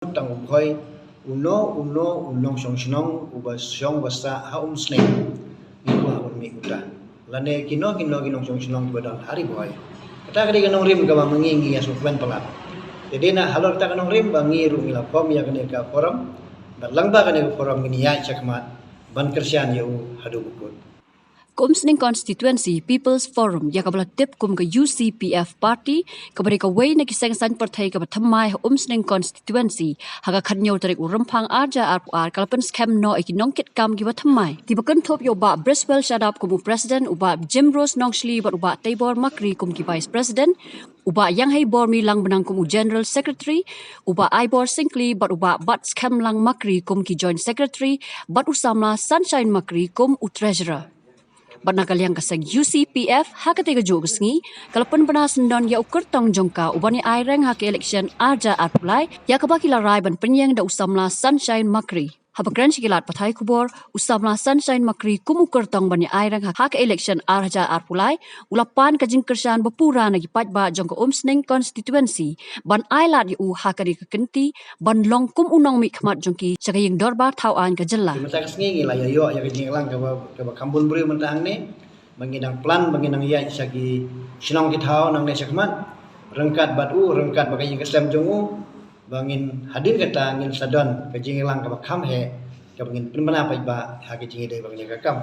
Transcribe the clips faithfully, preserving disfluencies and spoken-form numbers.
tang u Bhoi, uno uno u nongshong shnong uba shong ba sah ha Umsning, ngi kwah ban mih uta. Lane kino kino ki nongshong shnong kiba don ha Ri Bhoi. Kata ka dei ka nongrim kaba ma ngi ngi ïa sngewkmen palat. Te dei na halor kata ka nongrim ba ngi ruh ngi la form ïa kane ka forum. Bad lyngba kane ka forum ngin ïaid shakhmat ban kyrshan ïa u haduh ba kut. Ka Umsning Constituency People's Forum, ïa kaba la tip kum ka U C P F Party, kaba dei kawei na ki seng saiñ pyrthei kaba thymmai ha Umsning Constituency, ha ka khathynñiew tarik u Rymphang arhajar arphew ar, ka la pynskhem noh ïa ki nongkitkam kiba thymmai, kiba kynthup ïa u Bah Briswell Shadap kum u President, u Bah Jim Rose Nongshli bad u Bah Teibor Makri kum ki Vice President, u Bah Ïanghei Bormi Langbnang kum u General Secretary, u Bah Aibor Syngkli bad u Bah Batskhem Lang Makri kum ki Joint Secretary, bad u samla Sunshine Makri kum u Treasurer. Bad na ka liang ka seng U C P F, ha katei ka juh ka sngi, ka la pynbna syndon ïa u kyrtong jong ka uban ïa aireng ha ka election arhajar arphew lai, ïa kaba ki la rai ban pynïeng da u samla Sunshine Makri. Haba kren sha ki lad pathai khubor, u samla Sunshine Makri kum u kyrtong ban ïa aireng ha ka election arhajar arphew lai, u la pan ka jingkyrshan ba pura na ki paidbah jong ka Umsning Constituency ban ai lad ïa u ha kane ka kynti ban long kum u nongmihkhmat jong ki sha ka ïing dorbar thaw aiñ ka jylla. Te mynta ka sngi ngi la ïa ïoh ïa ka jingïalang kaba, kaba kham bun briew mynta hangne. Ba ngi dang plan, ba ngi dang ïaid sha ki shnong ki thaw nangne shakhmat. Ryngkat bad u, ryngkat bad ka ïing ka sem jong u. Ba ngin hadien kata ngin sa don ka jingïalang kaba kham heh, kaba ngin pynbna paidbah ha ka jingïadei bad kane ka kam.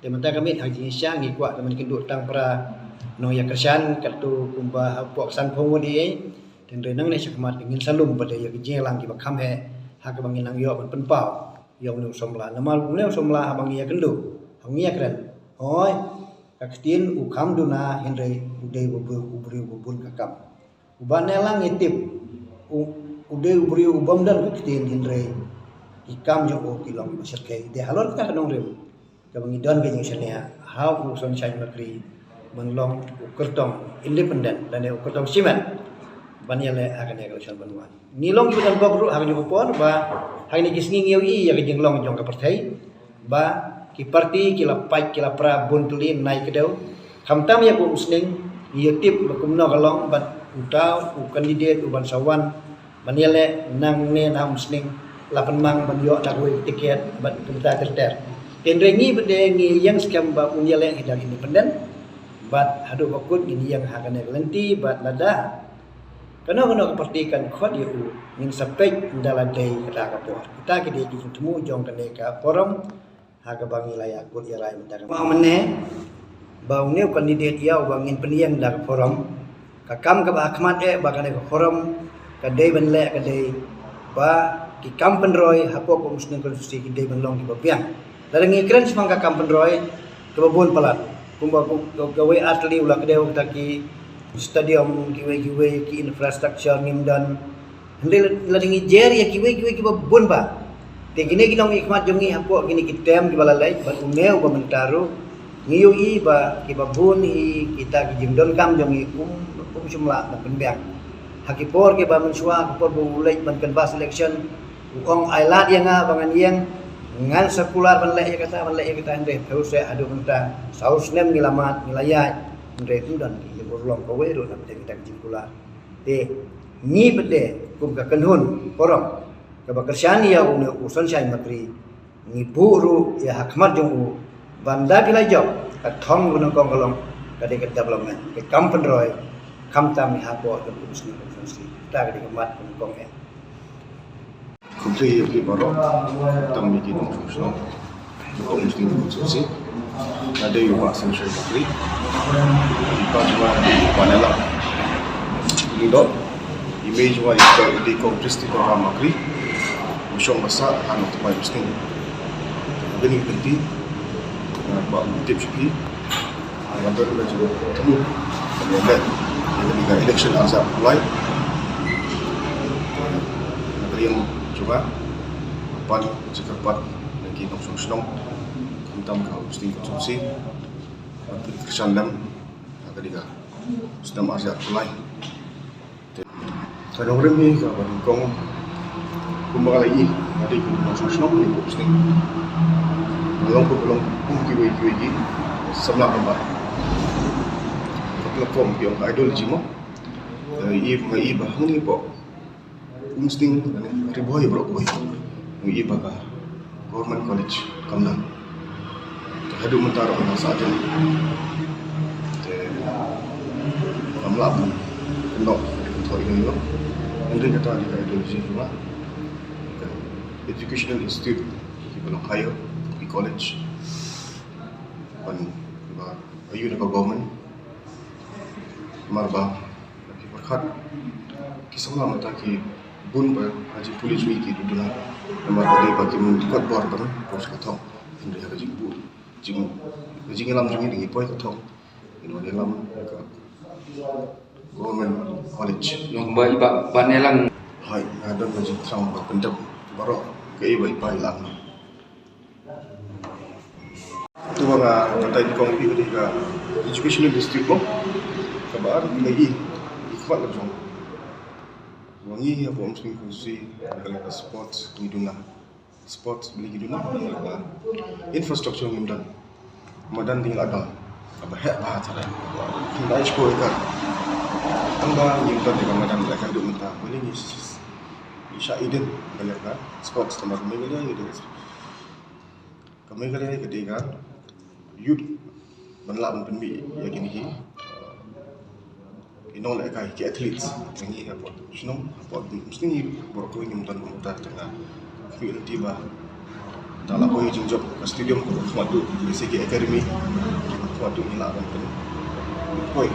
Te mynta ka miet ha ka jingshisha ngi kwah ka ban kynduh tang para nongïakyrshan katto kumba hapoh ka sanphew ngut ei. Te hynrei nangne shakhmat ngin sa lum pat ïa ka jingïalang kiba kham heh ha kaba ngin nang ïoh ban pynpaw ïa une u samla. Namar une u samla haba ngi ïakynduh, haba ngi ïakren, hooid, ka ktien u kham duna hynrei u dei u briew, u briew uba bun ka kam. Uba ne lang ïa tip, u, u dei u briew u bym don ka ktien hynrei ki kam jong u ki long kiba shyrkhei. Te halor kata ka nongrim kaba ngi don ka jingshaniah ha u Sunshine Makri ban long u kyrtong independent lane u kyrtong shimet ban ïaleh ha kane ka election ban wan. Ngi long kiba don bok ruh ha kane ka por ba ha kine ki sngi ngi ïohi ïa ka jinglong jong ka pyrthei ba ki parti ki la pait ki la pra bun tylli nai kdew. Khamtam ïa ka Umsning ngi ïoh tip ba kumno ka long bad uta u candidate uban sa wan ban ïaleh nangne na Umsning la pynmang ban ïoh da kawei ka tiket bad kumta ter ter. Te hynrei ngi bad de ngi ïeng skhem ba un ïaleh hi da independent bad haduh ba kut ngin ïeng ha kane ka lynti bad lada kano kano ka parti kan khot ïa u ngin sa peit ynda la dei kata ka por. Kita ki dei ki jingthmu jong kane ka forum ha kaba ngi la ïa kut ïa rai mynta ka. Ba mynne ba une u candidate ïa uba ngin pynïeng da ka forum. Ka kam kaba ha khmat eh ba kane ka forum ka dei ban leh ka dei ba ki kam pynroi hapoh ka Umsning constituency ki dei ban long kiba biang. Lada ngi kren shaphang ka kam pynroi kaba bun palat kumba ka, kawei ar tylli u la kdew kata ki stadium kiwei kiwei ki infrastructure ngim don. Hynrei lada ngi jer ïa kiwei kiwei kiba bun ba. Te kine ki nongmihkhmat jong ngi hapoh kine ki term kiba la leit bad une uba mynta ruh ngi ïohi ba kiba bun hi kita ki jingdonkam jong ngi um, um shym lah ban pynbiang. Ha ki por kiba mynshuwa ha ki por ba u leit ban canvass election u ong ai lad ïa nga ba ngan ïeng ngan sa kular ban leh ïa kata ban leh ïa kata hynrei phew seh haduh mynta saw snem ngi la mad ngi la ïaid hynrei um don ki jingurlong kawei ruh na pdeng kita ki jingkular. Te ngi pat de kum ka kynhun forum kaba kyrshan ïa une u Sunshine Makri ngi buh ruh ïa ha khmat jong u ban da phi la jop ka thong ba nyngkong ka long ka dei ka development ka kam pynroi khamtam ïa hapoh jong u Muslim Constituency ta ka dei ka mat ba nyngkong eh. Khublei ïa phi baroh tam ïa ki nongshong shnong. Kong Muslim Constituency. Nga dei u Bah Sunshine Makri. Ki pa jong nga dei u Bah Nelang Lyngdoh. I mei jong nga i dei Kong Christy Dorbar Makri. U shong ba sah ha Nongthymmai Muslim. Kane ka kynti nga kwah ban tip sha phi. Nga don ka jingthmu ban ïaleh ïa kane ka election arhajar arphew lai. Na ka liang jong nga, ban jingkyrpad na ki nongshong shnong khamtam ka Muslim Constituency ban pynkyrshan lem ha kane ka snem arhajar arphew lai. Te ka nongrim hi kaba nyngkong kumba nga la ïohi nga dei u nongshong shnong ne u Muslim. Nga long kumba long kum kiwei kiwei ki samla kumba ka platform ki ong ka ideology mo. Nga ïohi, nga ïohi ba hangne hapoh Musting, Ri Bhoi, Bro Bhoi. Ngi i ba ka Government College kam dang. Te haduh mynta ruh nga sah jan. Te kam lah ban kynnoh, kynnoh ïa ngi. Hynrei kata dei ka ideology jong nga. Educational institute kiba long higher, ki college. Ban ba ayu na ka government. Namar ba ki pyrkhat ki samla mynta ki bun ba ha jingpule jong ngi ki duna. Namar ba dei ba kim kot bor ban poi ka thong. Hynrei ha ka jingbu jing ka jingïalam jong ngi dei ngi poi ka thong. Ngi wan ïalam ka Government College. Nong ba i ba ba ne lang. Hai, nga don ka jingthrang ba pyndep baroh kaei ba i ba i lam. Tu ba nga batai di kong pi di ka educational district ko. Kaba ar ngi i i khmat la jong. Wa ngi hapoh Umsning constituency ka sports ngi duna. Sports beli ngi duna. Infrastructure ngim don. Madan ding la don. Kaba heh ba tara. Khyndai shiphew ekar. Tang ba ngim don dei ka madan la ka duk mynta. Beli ngi sha iden beli ka sports tamar Meghalaya ngi dei. Ka Meghalaya ka dei ka youth ban lah ban pynmih ïa kine ki, ki nonglehkai, ki athletes. Ngi hapoh shnong, hapoh Umsning baroh kawei ngim don kumta. Te nga khmih lynti ba da la poi jingjop ka stadium kaba khmat duh, lehse ki academy kaba khmat duh ngi lah ban pynpoi.